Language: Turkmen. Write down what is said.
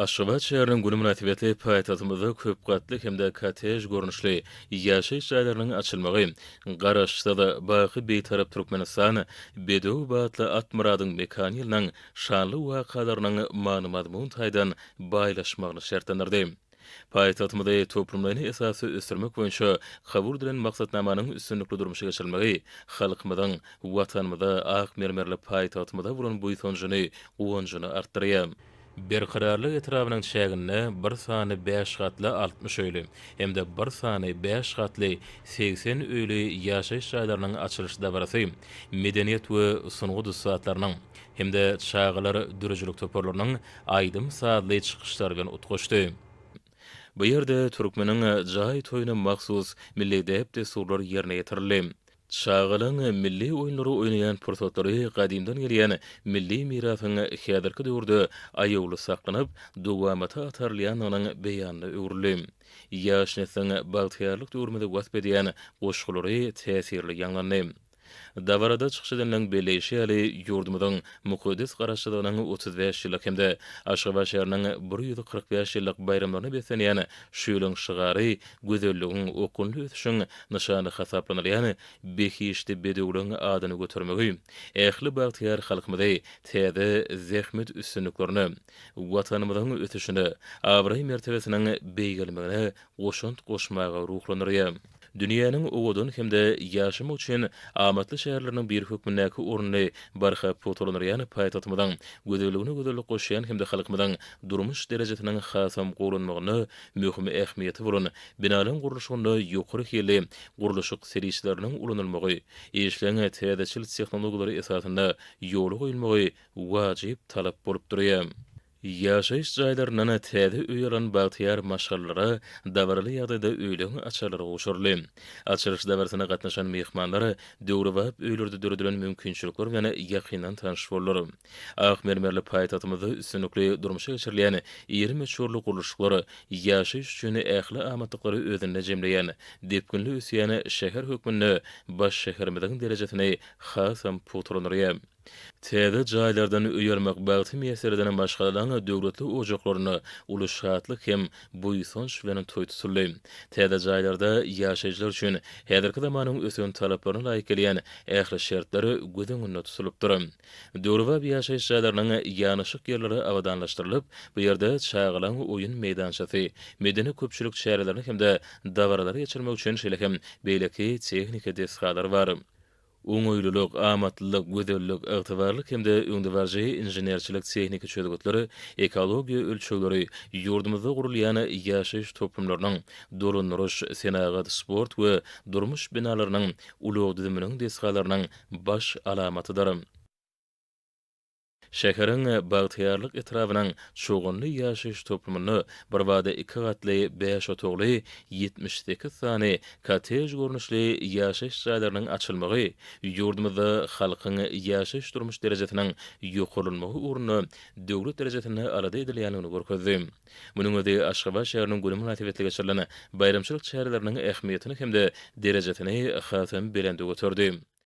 Aşgabat şäheriniň güni mynasybetli paýtagtymyzda köp gatly hem-de kottej görnüşli ýaşaýyş jaýlarynyň açylmagy Garaşsyz, baky Bitarap Türkmenistan bedew batly at myradyň mekany ýylynyň şanly wakalarynyň many-mazmun taýdan baýlaşmagyny şertlendirdi. Paýtagtymyzy toplumlaýyn esasda ösdürmek boýunça kabul edilen maksatnamanyň üstünlikli durmuşa geçirilmegi halkymyzyň Watanymyza, ak mermerli paýtagtymyza bolan buýsanjyny, guwanjyny artdyrýar. Berkararlyk etrabynyň çäginde bir sany bäş gatly 60 öýli hem-de bir sany bäş gatly 80 öýli ýaşaýyş jaýlarynyň açylyş dabarasy medeniýet we sungat ussatlarynyň hem-de çagalar döredijilik toparlarynyň aýdym-sazly çykyşlary bilen utgaşdy. Bu ýerde türkmeniň jaý toýuna mahsus milli däp-dessurlar ýerine ýetirildi. Çagalaryň milli oýunlary oýnaýan pursatlary gadymdan gelýän milli mirasyň häzirki döwürde aýawly saklanyp, dowamata atarylýandygynyň beýanyna öwrüldi. Ýaş nesliň bagtyýarlyk döwrümizi wasp edýän goşgulary täsirli ýaňlandy. Dabarada çykyş edenleriň belleýşi ýaly, ýurdumyzyň mukaddes Garaşsyzlygynyň 35 ýyllyk hem-de Aşgabat şäheriniň 145 ýyllyk baýramlaryna beslenýän şu ýylyň şygary gözelligiň, okgunly ösüşiň nyşany hasaplanylýan behişdi bedewleň adyny götermegi ähli bagtyýar halkymyzy täze zähmet üstünliklerine, Watanymyzyň ösüşine, abraý-mertebesiniň beýgelmegine goşant goşmaga ruhlandyrýar. Dünýäniň owadan hem-de ýaşamak üçin amatly şäherleriniň biri hökmündäki ornuny barha pugtalandyrýan paýtagtymyzyň gözelligine gözellik goşýan hem-de halkymyzyň durmuş derejesiniň hasam gowulanmagynda möhüm ähmiýeti bolan binalaryň gurluşygynda ýokary hilli gurluşyk serişdeleriniň ulanylmagy, işleň täzeçil tehnologiýalary esasynda ýola goýulmagy wajyp talap bolup durýar. Ýaşaýyş jaýlaryndan täze öý alan bagtyýar maşgalalara dabaraly ýagdaýda öýleň açarlary gowşuryldy. Açylyş dabarasyna gatnaşan myhmanlar döwrebap öýlerde döredilen mümkinçilikler bilen ýakyndan tanyş boldular. Ak mermerli paýtagtymyzda üstünlikli durmuşa geçirilýän iri möçberli gurluşyklar ýaşaýyş üçin ähli amatlyklary özünde jemleýän, depginli ösýän şäher hökmünde baş şäherimiziň derejesini hasam pugtalandyrýar. Täze jaýlardan öý almak bagty miýesser eden maşgalalaň döwletli ojaklarynda uly şatlyk hem buýsanç bilen toý tutuldy. Täze jaýlarda ýaşaýjylar üçin häzirki zamanyň ösen talaplaryna laýyk gelýän ähli şertler göz öňünde tutulypdyr. Döwrebap ýaşaýyş jaýlarynyň ýanaşyk ýerleri abadanlaşdyrylyp, bu ýerde çagalaň oýun meýdançasy, medeni-köpçülik çärelerini hem-de dabaralary geçirmek üçin şeýle hem beýleki tehniki desgalar bar. Oňaýlylyk, amatlylyk, gözellik, ygtybarlyk hem-de öňdebaryjy inženerçilik-tehniki çözgütler, ekologiýa ölçegleri ýurdumyzda gurulýan ýaşaýyş toplumlarynyň, dolandyryş, senagat, sport we durmuş binalarynyň, ulag düzüminiň desgalarynyň baş alamatydyr. Şäheriň Bagtyýarlyk etrabynyň Çoganly ýaşaýyş toplumynda birbada iki gatly, bäş otagly 78 sany kottej görnüşli ýaşaýyş jaýlarynyň açylmagy ýurdumyzda halkyň ýaşaýyş-durmuş derejesiniň ýokarlanmagy ugrunda döwlet derejesinde alada edilýändigini görkezdi. Munuň özi Aşgabat şäheriniň güni mynasybetli geçirilen baýramçylyk çäreleriniň ähmiýetini hem-de derejesini hasam belende göterdi.